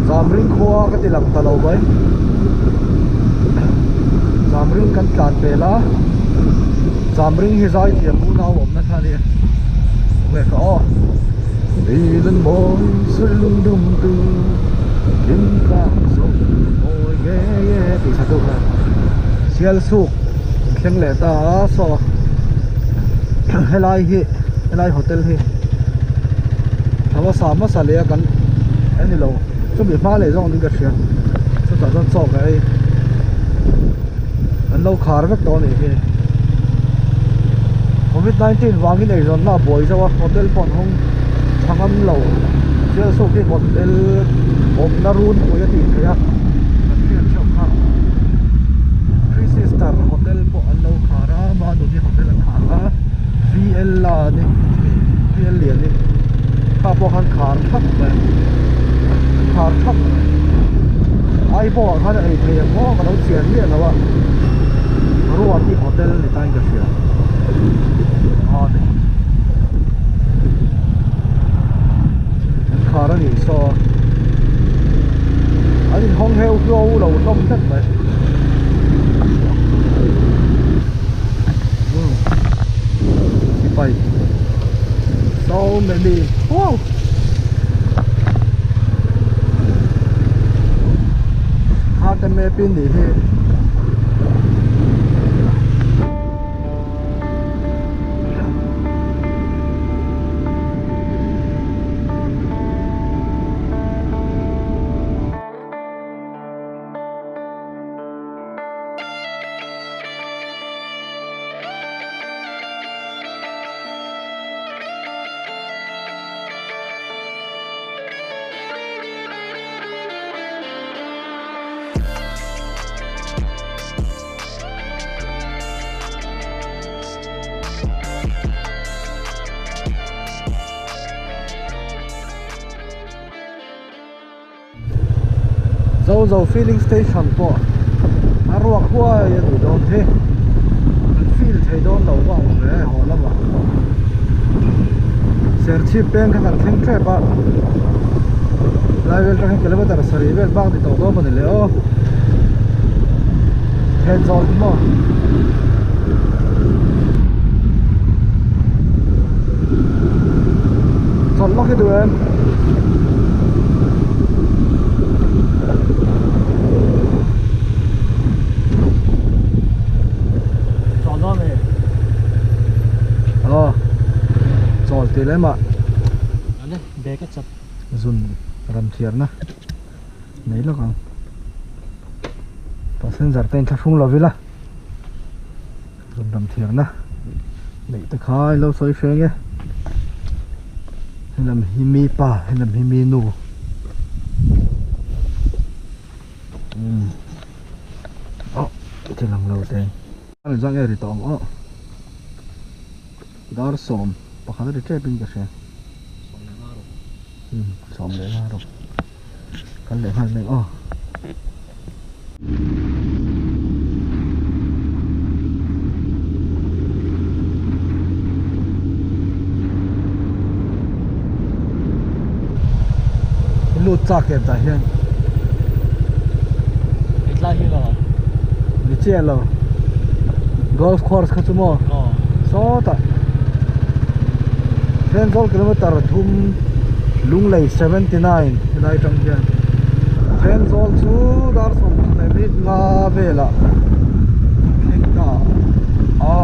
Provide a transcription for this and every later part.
Zamring khua ka ti lang ta lo mai Zamring kan tlan pel a Zamring hi zai thiam unau awmna kha a ni enge ka aw Lei mawi sulung dum tu kim tlang zawng mawi ngei e tih kha chu kha Sialsuk an thleng leh ta a saw helai hi helai hotel hi hmasa hmasa leh a kan a ni lo chumi hma leh zawng niin ka hria chutah chuan chaw ka ei an lo khar vek tawh a nih hi covid 19 vangin eizawnna a buai zauh a hotel pawh an hawng tha ngam lo Sialsuk hi hotel awmna runpui a tih theih a kan hriat theuh kha three sister hotel pawh an lo khar a Manuni hotel an khar a V_L la a ni V_L lian hi kha pawh khan khar thap mai an khar thap mai ai pawh ah khan a ei thei ang maw ka lo chian miah lo a Ruati hotel ni tain ka hria a ni an khar a nih saw an inhawng heu hlo lo hlawm tlat mai. Sipai so many wow Heart map in nih hi. Zo zo filling station pawh a ruak huai a nih dawn hi an fill thei dawn lo vang ang e haw lamah Serchhip peng kha kan thleng tep a lai vel atang hian kilometer sarih vel bak ni tawh dawn a ni le aw Thenzawl hi maw. Chawlh lawk hi duh em? Chawlh dawn e. Aw chawl tih lem ah. Ale bag a chap. Zun ram thiarna nei lawk ang. Passenger te in thlahrung lo ila. Rawn dam thiarna neih te kha ilo sawi hreng e helam hi mi pa helam hi mi nu umm oh thil ang lo te a zang e ri tawh ang aw dar sawm pakhat a ri tep in ka hria umm sawm leh nga rawh kan leh nghal mai aw. Lut chak em tah hian Hetlai hi lo ni chiah lo golf course kha chu maw sawtah Thenzawl kilometer thum Lunglei 79 helai atang hian Thenzawl chu dar sawmthum leh minute nga velah thleng ta a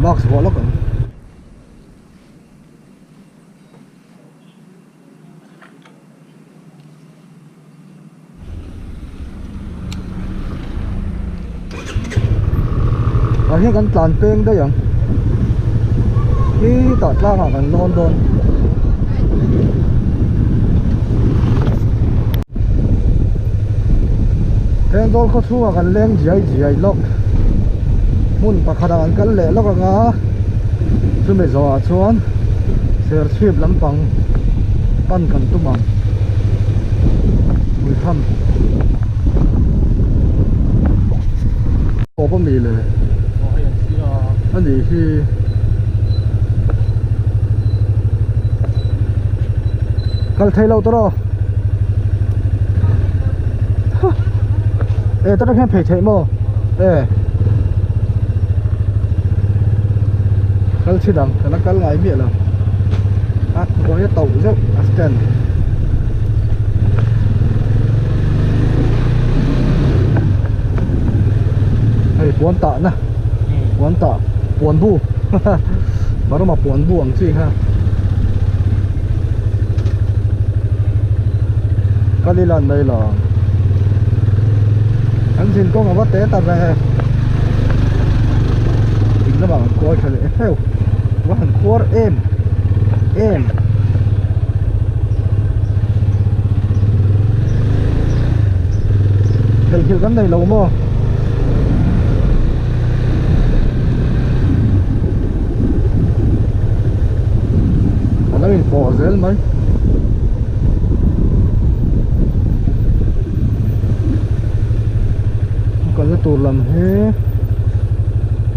Mask vuah lawk ang. Ah hian kan tlan peng daih ang khi tah tlang ah kan lawn dawn Thenzawl khaw chhungah kan leng ziai ziai lawk hmun pakhat ah kan kal leh lawk ang a chumi zawhah chuan serchhip lampang pan kan tum ang hmuitham. Tawp a mi le a nih hi. Kal thei lo tawh e tawh hian phei theih maw e kal chi dang ka la kal ngai miah lo a vawi a tauh zeuh a stand. Hei puan tah na puan tah puan bu Burma puan bu ang chi kha kal ila an mai lo an zin kawng a va te ta ve ding lamah kan kual tha leh heuh va han khuar em em. Theihnghilh kan nei lo maw? A lo inpawh zel mai. Kalna tur lam hi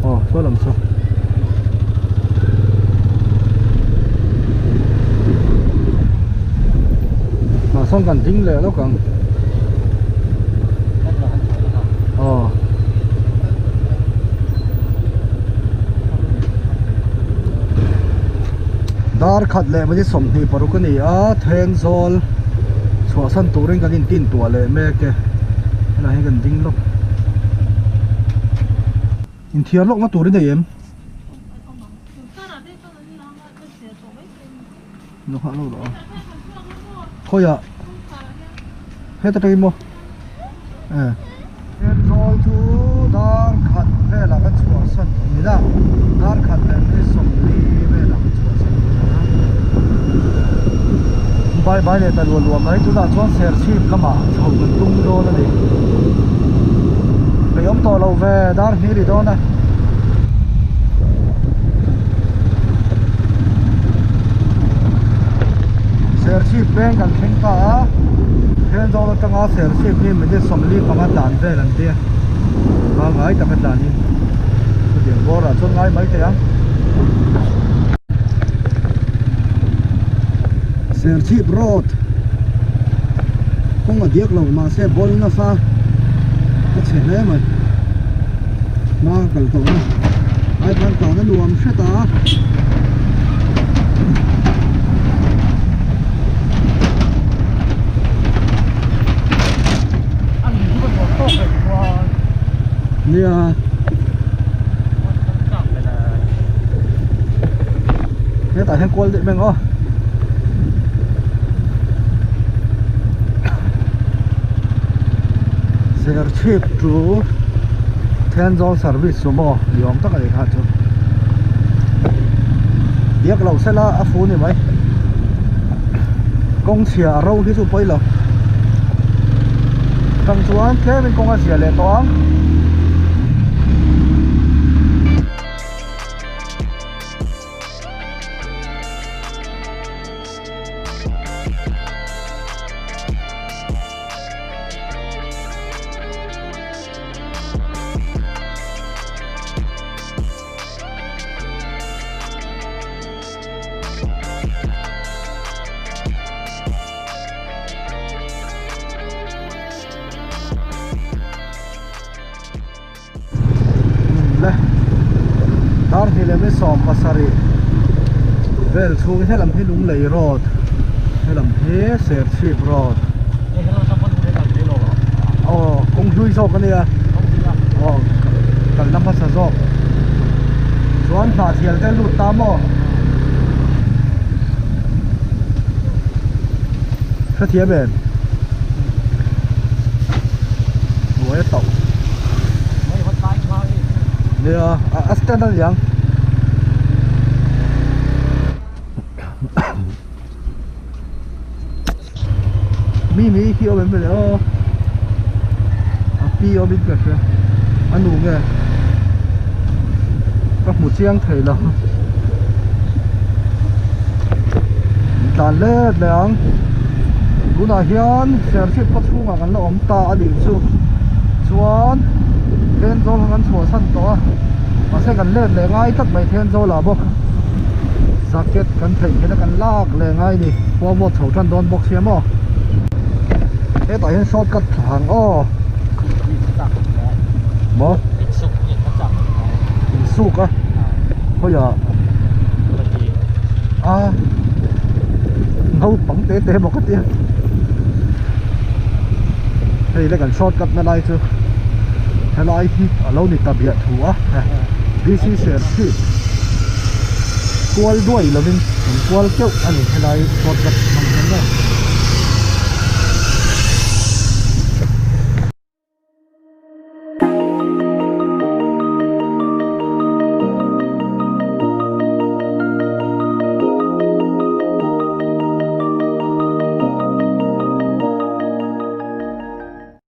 aw saw lam saw. Tah sawn kan ding leh lawk ang aw dar khat leh minute 26 a ni a Thenzawl chhuahsan turin kan intin tuah leh mek e helai hi kan ding lawk inthiar lawkna tur i nei em? Khawiah heta tangin maw e Thenzawl chu dar khat velah kan chhuah san ni la dar khat leh minute 40 velah kan chhuah san ni la bye bye leh ta luah luah mai tunah chuan Serchhip lamah chho kan tum dawn a ni peih awm tawh lo ve dar hnih ri dawn a. Serchhip peng kan thleng ta a Thenzawl atanga Serchhip hi minute 45 tlan vel an tia pangngai taka tlanin chutiang bawrah chuan ngai mai thei ang. Serchhip road kawng a diak lo mahse ball nasa a chhe hle mai hma kal tawh na ai khan tlan a nuam hret a. Nia. Hetah hian kual deuh beng aw. Serchhip to Thenzawl service sumo ni awm tak a ni kha chu. Biak loh sela a fu ni mai. Kawng chhia a ro hi chu pawi lo. Tang chuan tlemin kawng a zia leh tawh ang. Le dar hnih leh minute 17 vel chhung helam hi Lunglei road helam hi Serchhip road aw kawng hlui zawk a nia aw kalna hmasa zawk chuan hnah thial te lut ta maw hrethiam em hnuai a tauh nia a stand a niang mi mi khi awm em le aw a pi awm in ka hria a nu nge ka hmu chiang thei lo tlan let leh ang tunah hian Serchhip khaw chhungah kan la awm ta a nih chu chuan. Thenzawl kha kan chhuahsan tawh a mahse kan let leh ngai tlat mai Thenzawl ah bawk jacket kan theih theih na kan lak leh ngai a ni khua vawt chho tan dawn bawk sia maw hetah hian short cut thla ang aw maw insuk a khawiah a naupang te te bawk a tia hei le kan short cut na lai chu helai hi a lo ni ta biah thu a D_C Serchhip kual duai lovin kan kual keuh a ni helai short cut hmang hian maw.